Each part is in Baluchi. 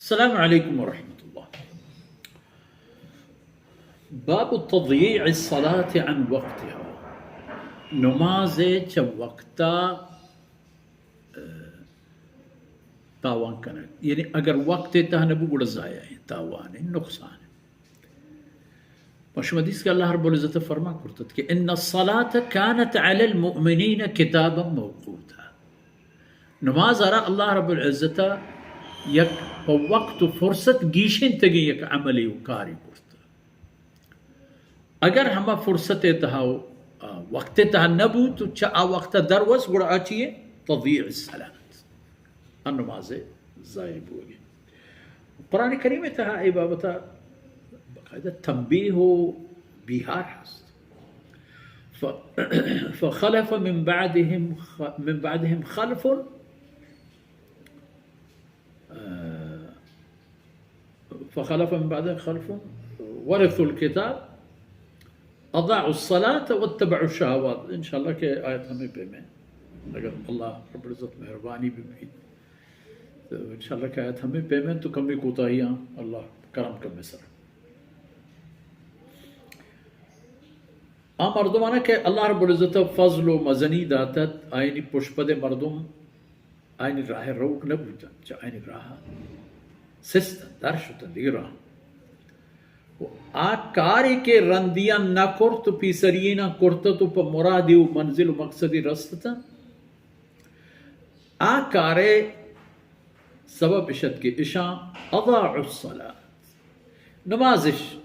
السلام علیکم ورحمۃ اللہ۔ باب تضییع الصلاة عن وقتها۔ نماز چہ وقتا، اه، تاوان کنگ، یعنی اگر وقت تہ نہ بو گڑا ضائع ہے، تاوان ہے، نقصان ہے۔ پہ شما حدیث کہ اللہ رب العزت فرمان کرتت کہ ان الصلاة كانت على المؤمنين كتابا موقوتا۔ نماز ء را اللہ رب العزت ء یک پہ وقت و فرصت گیشینتگیں یک عملے و کارے کرت۔ اگر ہما فرصت ء تہا و، آ، وقت ء تہا نہ بوت و چہ آ وقت ء در وس گڑا آ چی ء؟ تضییع الصلاة، آ نماز ء ضائع بوگ ء۔ قرآن کریم ء تہا اے بابت ء باقاعدہ تنبیہ و بیہار ہست۔ ف-، فخلف من بعدهم خ-، من بعدهم خلف، آ، فخلف من بعدهم خلف ورثوا الكتاب اضاعوا الصلاة واتبعوا الشهوات۔ انشاءاللہ کہ آیت ہمیں پیمیں، اگر اللہ رب العزت مہربانی بھی بھی تو انشاءاللہ کہ آیت ہمیں پیمیں تو کمی کوتاہیاں اللہ کرم کم سر۔ آ مردمانا کہ اللہ رب العزت فضل و مزنی داتت، آئینی پشپد مردم آئینی راہ روک نہ بوتن، چہ آئینی راہ سستن، در شتن دگہ راہ۔ و آ کاری کہ رندیان نہ کرت و پیسرینا کرتت و پہ مرادی و منزل و مقصدی رستتن، آ کارے سبب اشت کہ اشاں اضاعوا الصلاة، نمازش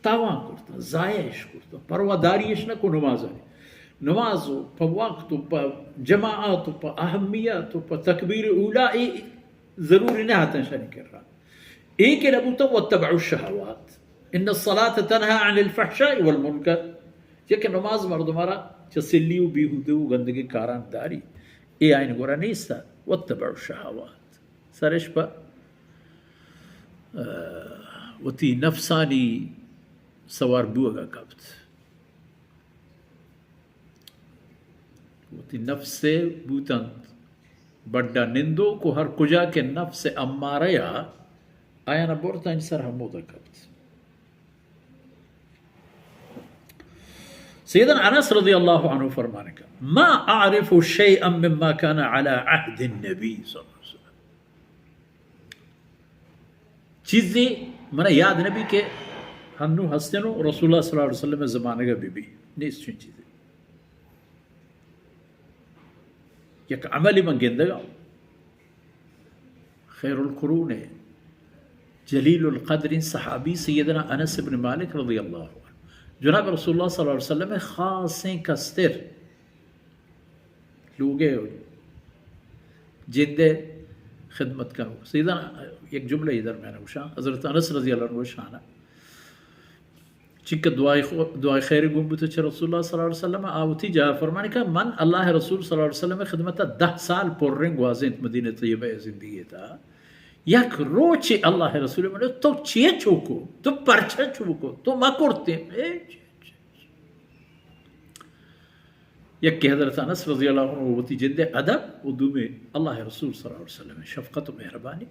تاوان کرتن، ضائعش کرتن، پرواداریش نہ کو نمازانی۔ نماز و پہ وقت و پہ جماعت و پہ اہمیت و پہ تکبیر اولا اے ضروری نہ اتن شانی کرا۔ اے کہ نہ بوتن واتبعوا الشهوات۔ ان الصلاة تنهى عن الفحشاء والمنكر۔ چہ کہ نماز مردمارا چہ سلی و بیہودہ و گندگی کاران داری۔ اے آئین گورا نیست۔ واتبعوا الشهوات۔ سرش پہ، آ، وتی نفسانی سوار بوگا کپت۔ وتی نفس بوتنت بڈا نندوک و ہر کجا کہ نفس امارہ یا آیانا برت، آنی سر ہمودا کپت۔ سیدنا انس رضی اللہ عنہ فرمانے کا، ما اعرف شيئا مما كان على عهد النبي صلى الله عليه وسلم۔ چیزے منا یاد نہ بی کہ ہنو ہستن و رسول اللہ صلی اللہ علیہ وسلم زمانگا بی بی۔ نیست چون چیزے۔ یک عملی من گندگا۔ خیر القرون، جلیل القدر صحابی سیدنا انس ابن مالک رضی اللہ عنہ، جناب رسول اللہ صلی اللہ علیہ وسلم خاصیں کستر لوگے جندے خدمت کنو۔ سیدنا یک جملہ ای درمیان گوشاں، حضرت انس رضی اللہ عنہ شانہ چنکہ دعائے خو-، دعائے خیر گون بوت چہ رسول اللہ صلی اللہ علیہ وسلم، آ وتی جاہ فرمانی کہ من اللہ رسول صلی اللہ علیہ وسلم خدمت دہ سال پریں گوازینت مدینہ طیبہ زندگی تا۔ یک روچے اللہ رسول من تو چیے چوکو، تو پرچہ چوکو، تو ما کرتے۔ یک کہ حضرت انس رضی اللہ عنہ وتی جندے ادب و دومی اللہ رسول صلی اللہ علیہ وسلم شفقت و مہربانی۔